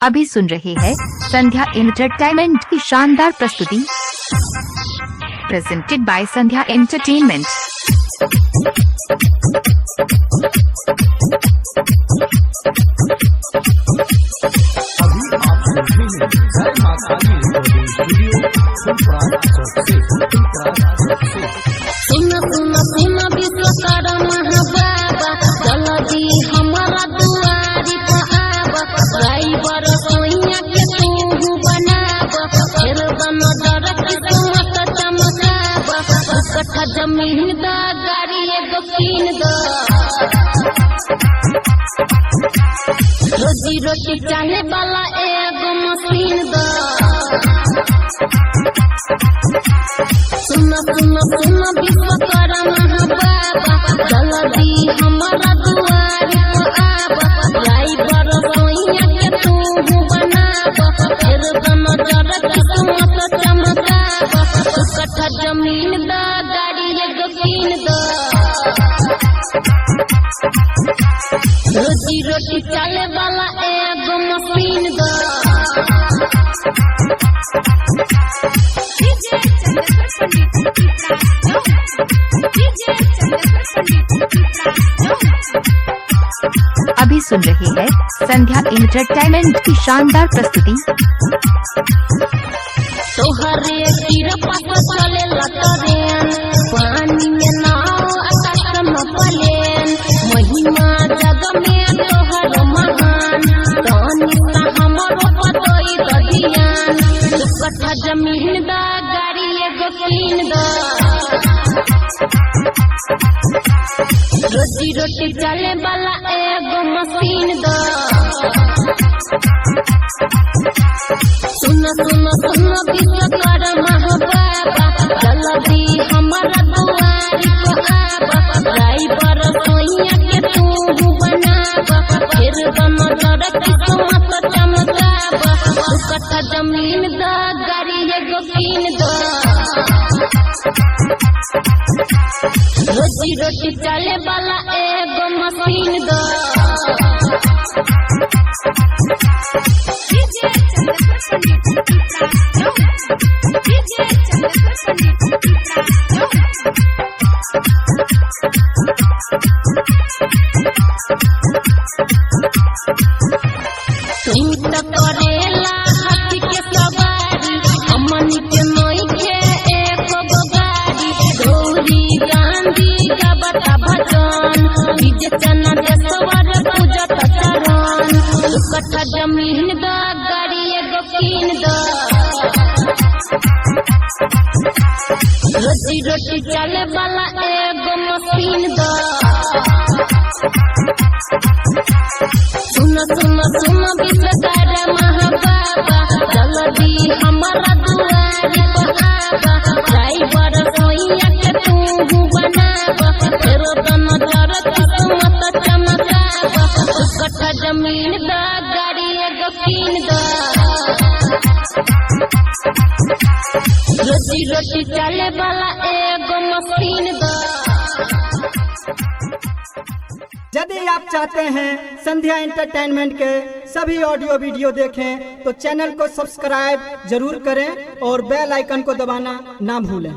अभी सुन रहे हैं संध्या एंटरटेनमेंट की शानदार प्रस्तुति। Presented by Sandhya entertainment. अभी आप सुन रहे हैं जय मां काली रिकॉर्डिंग स्टूडियो, फुलपरास चौक से, फुलपरास चौक से। सुन सुन सुन विश्वकर्मा बाबा, जल्दी हमारा दुआरी पर आब। ड्राइवर सोइया के तू बनाब, फिर बन डर किस्मत चमकाब। 2 कट्ठा जमीन द, गाड़ी एगो कीन द, रोजी रोटी चाहे वाला एगो मशीन द। सुन सुन सुन विश्वकर्मा बाबा, जल्दी हमारा दुआरी पर आब। ड्राइवर सोइया के तू बनाब, फिर बन जर किस्मत चमकाब। 2 कट्ठा जमीन द, गाड़ी एगो कीन द, रोजी रोटी चले वाला एगो मशीन द। डीजे चंद्रेश्वर पंडित पिपरा चौक, डीजे चंद्रेश्वर पंडित पिपरा चौक। अभी सुन रहे हैं संध्या एंटरटेनमेंट की शानदार प्रस्तुति। तोहरे कृपा से चलेला ट्रेन, पानी में नाव, आकाश में प्लेन। महिमा जग में तोहर महान, तनी सा हमरो पतोई द ध्यान। 2 कट्ठा जमीन द, गाड़ी एगो कीन द, रोजी रोटी चले वाला एगो मशीन द। सुन सुन सुन विश्वकर्मा बाबा, जल्दी हमारा दुआरी पर आब। ड्राइवर सोइया के तू बनाब, फिर बन जर किस्मत चमकाब। 2 कट्ठा जमीन द, गाड़ी एगो कीन द, रोजी रोटी चले वाला एगो मशीन द। डीजे चंद्रेश्वर पंडित पिपरा चौक, डीजे चंद्रेश्वर पंडित पिपरा चौक। तू त करेला हाथी के सवारी, हमन के नइखे एको गो गाड़ी। गौरी गांधी गबता भजन, डीजे चना देशवर पूजत चरण। 2 कट्ठा जमीन द, गाड़ी एगो कीन द, रोजी रोटी चले वाला एगो मशीन द। सुन सुन सुन विश्वकर्मा बाबा, जल्दी हमारा दुआरी पर आब। ड्राइवर सोइया के तू बनाब, फिर बन जर किस्मत चमकाब। 2 कट्ठा जमीन द, गाड़ी एगो कीन द, रोजी रोटी चले वाला एगो मशीन द। यदि आप चाहते हैं संध्या एंटरटेनमेंट के सभी ऑडियो वीडियो देखें, तो चैनल को सब्सक्राइब जरूर करें और बेल आइकन को दबाना ना भूलें।